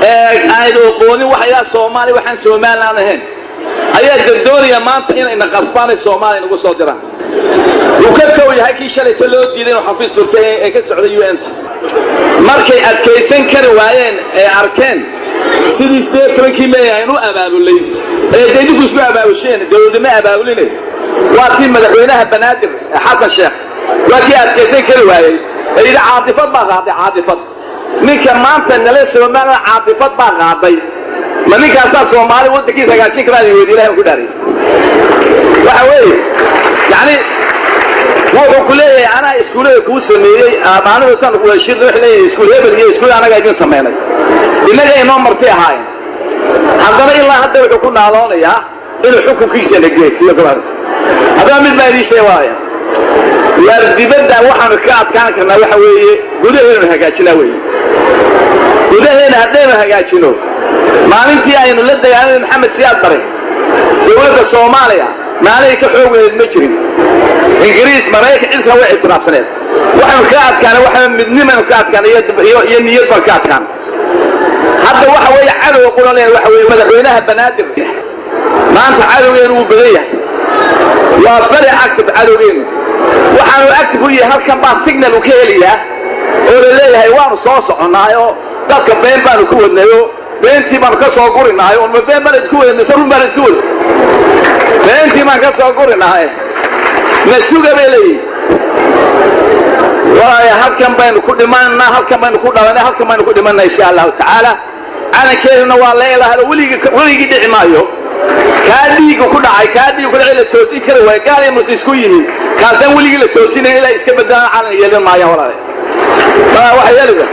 Ee aynu aqoonin waxa ilaa Soomaali, waxaan Somaliland ahayn ayaa doonaya maanta inayna qasbaan ay Soomaaliya nagu soo diraan. Wuu ka kow yahay kii shalayto loo diiday inuu xafiis furtay ee ka socday UN-ta. Markay adkaysan kari waayeen ee arkeen sidii 18-kii May aynu abaabulay ee dee idinku isku abaabusheen, dowladnimo abaabuline, waa tii madaxweynaha Banaadir Xasan Sheekh waa kii adkaysan kari waayey ee yidhi caatifad baa qaaday. Caatifad ninka maanta nale Somaliland caatifad baa qaaday, ma ninkaasaa Soomaali waddankiisa hagaajin karaa? Weydi Ilahay ku dhaariyay. Waxa weeye, yacni, wuxuu ku leeyahay anaa iskuullada kuu sameeyey. Maalintan shir waxay leeyahay iskuul hebel iyo iskuul anaga idin sameynay, innaga inoo marti ahaayeen. Haddana ilaa hadda wuxuu ku naaloonayaa inuu xukunkiisa na geejiyo gobolaas. Haddaba mid baa idiin sheeg waaya: waar dibadda waxaanu ka adkaan karnaa waxa weeye gudaheenu hagaajinaa weeye. Gudaheena haddaynu hagaajino, maalintii aynu la dagaalamay Maxamed Siyaad Bare, dowladda Soomaaliya maalay ka xoog weyneed ma jirin. Ingiriis, Maraykan, cid kale way ictiraafsaneed. Waxaanu ka adkaanay waxa midnimaynu ka adkaanay iyo niyad baan ka adkaan. Hadda waxa weeye cadowga qulaneen waxa weeye madaxweynaha Banaadir. Maanta cadowgeenu wuu badan yahay, waa very active cadowgeenu. Waxaanu active u yahay halkan baa signal uu ka helayaa oo la leeyahay waanu soo soconnaayoo dadka been baanu ku wadnayo, beentii baanu ka soo gurinahay. Ma been baan idinku waday mise run baan idinku waday? Beentii baan ka soo gurinahay, na suga bay leeyihin. Waayo halkan baynu ku dhimanaa, halkan baynu ku dhalanay, halkan baynu ku dhimanaa insha Allahu tacaala. Calankeeduna waa leelahay, weligii weligii dhici maayo. Kaa dhiiga ku dhacay, kaa dhiiga ku dhacay la toosin kari waayo, gaal iyo muslim isku yimi, kaasaan weligii la toosinayn ilaa iska bedelaan calan yeelan maayaan. Walaale, marka waxay yeelaysaa,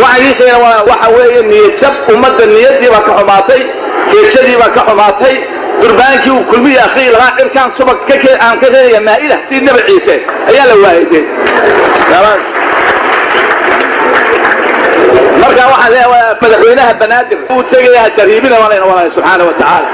waxaan idiin sheegana waxa weeye niyad jab. Ummadda niyaddii baa ka xumaatay, geejadii baa ka xumaatay. Durbaankii uu Kulmiya akhriyi lahaa, cirkaan subag ka aan ka reebaya maa'ida sidii Nabi Ciise ayaa la waayay dee. Marka waxaan leeyahay madaxweynaha Banaadir uu tegayaa jariibina, waan leena walahi subxaana wa tacaala.